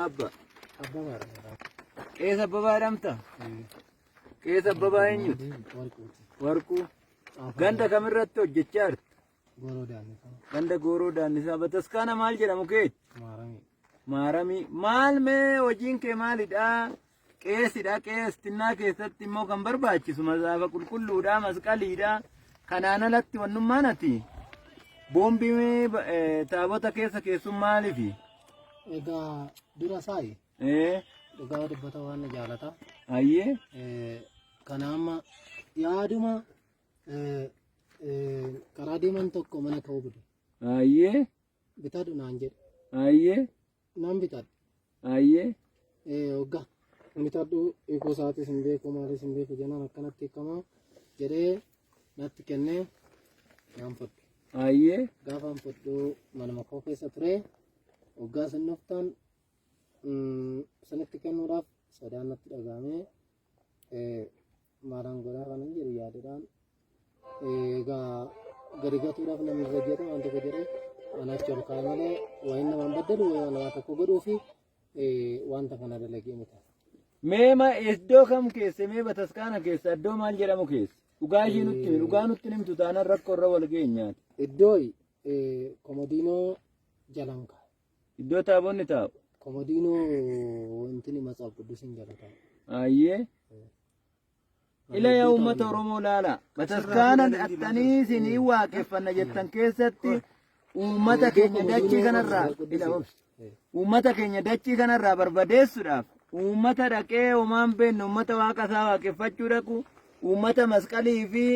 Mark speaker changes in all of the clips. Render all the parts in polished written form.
Speaker 1: Abba.
Speaker 2: Abbabaa dha.
Speaker 1: Qees Abbabaa jedhamta? Qees Abbabaa eenyuti?
Speaker 2: Warquuti.
Speaker 1: Warquu. Ganda kamirratti hojjechaa jirta?
Speaker 2: Gooroo Daannisaa.
Speaker 1: Ganda Gooroo Daannisaa. Bataskaana maal jedhamu keeti?
Speaker 2: Maaramii.
Speaker 1: Maaramii. Maal mee hojiin kee maalidha? Qeesidha. Qees tinnaa keessatti immoo kan barbaachisu mazaafa qulqulluudha, masqaliidha. Kanaan alatti wannummaan ati boombii taabota keessa keessum maalifi?
Speaker 2: Egaa dura saayi dhugaa dubbata waan na jaalata.
Speaker 1: Ayyee.
Speaker 2: Kana amma yaaduma karaa deeman tokko mana ka'uu bide.
Speaker 1: Ayyee.
Speaker 2: Bitadhu naan jedhe.
Speaker 1: Ayyee.
Speaker 2: Nan bitadhe.
Speaker 1: Ayyee.
Speaker 2: Hoggaa bitadhu hiikuu isaatis hin beeku maalis hin beeku jennaan akkanatti hiikamaa jedhee natti kennee naan fudhe.
Speaker 1: Ayyee.
Speaker 2: Gaafaan fudhu manuma koo keessa ture. Hoggaa isin dhuftan isinitti kennuudhaaf sodaan natti dhaga'ame. Maalaan godhaa kanan jedhu yaadadhaan egaa gadi gatuudhaaf namni irra jedhu waan tokko jedhee anaaf ol kaa'e malee waa'ee namaan baddalu waa'ee nama tokko godhuu fi wanta kana dalagee miti.
Speaker 1: Mee ma iddoo kam keesse mee bataskaana keessa iddoo maal jedhamu keessa? Dhugaa ishii nutti himi dhugaa nutti himtu taanaan rakkoo irra wal geenyaati.
Speaker 2: Iddoo komodiinoo jalan kaa'e.
Speaker 1: Iddoo taabonni taa'u.
Speaker 2: Komodiinoo wanti matsaaf quddusiin jala taa'u.
Speaker 1: Ayyee. Ila yaa uummata Oromoo laala. Bataskaana dhattanii isinii waaqeffanna jettan keessatti uummata keenya dachii kanarraa ila obsi. Uummata keenya dachii kanarraa barbadeessuudhaaf uummata dhaqee homaan beekne uummata waaqa isaa waaqeffachuu dhaqu uummata masqalii fi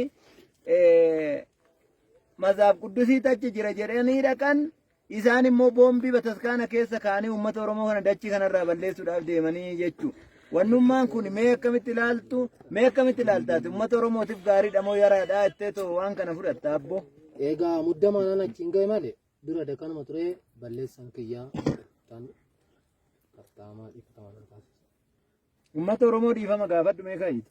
Speaker 1: mazaaf quddusiitu achi jira jedhanii dhaqan Isaan immoo boombii bataskaana keessa kaa'anii uummata Oromoo kana dachii kanarraa balleessuudhaaf deemanii jechuu. Wannummaan kun mee akkamitti ilaaltu? Mee akkamitti ilaaltaati? Uummata Oromootiif gaariidha moo yaraadha jettee too waan kana fudhatta abbo?
Speaker 2: Egaa muddamaa nan achiin ga'e malee dura dakanuma ture balleessan kiyyaa tan qaxxaamaa dhiifama nan taasisa.
Speaker 1: Uummata Oromoo dhiifama gaafadhu mee kaayitu.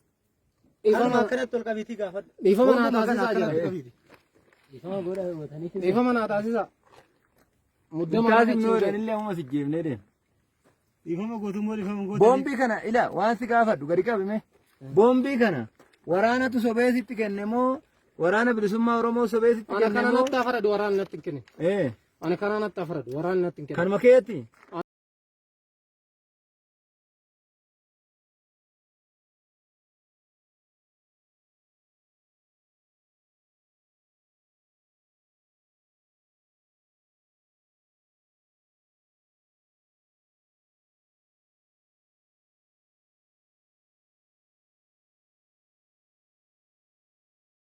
Speaker 2: Dhiifama
Speaker 3: akkanatti ol qabiitii gaafadhu.
Speaker 2: Dhiifama naa taasisaa
Speaker 3: Akkanatti
Speaker 2: jira.
Speaker 3: ol qabiiti.
Speaker 2: Dhiifama godha hubatanii. Dhiifama naa taasisaa. Muddama
Speaker 1: Taasifnu
Speaker 2: achiin ga'e.
Speaker 1: jedhanillee ammas ijjeefnee deema.
Speaker 3: Dhiifama gootummoo dhiifama gootu.
Speaker 1: Boombii kana ila waan si gaafadhu gadi qabime. Boombii kana waraanatu sobee sitti kenne moo waraana bilisummaa Oromoo sobee sitti
Speaker 2: Ana
Speaker 1: kenne
Speaker 2: kana
Speaker 1: moo?
Speaker 2: natti afaradu waraana natti hin kenne.
Speaker 1: Eh,
Speaker 2: Ana kana natti afaradu waraana natti hin kenne.
Speaker 1: kanuma keeti.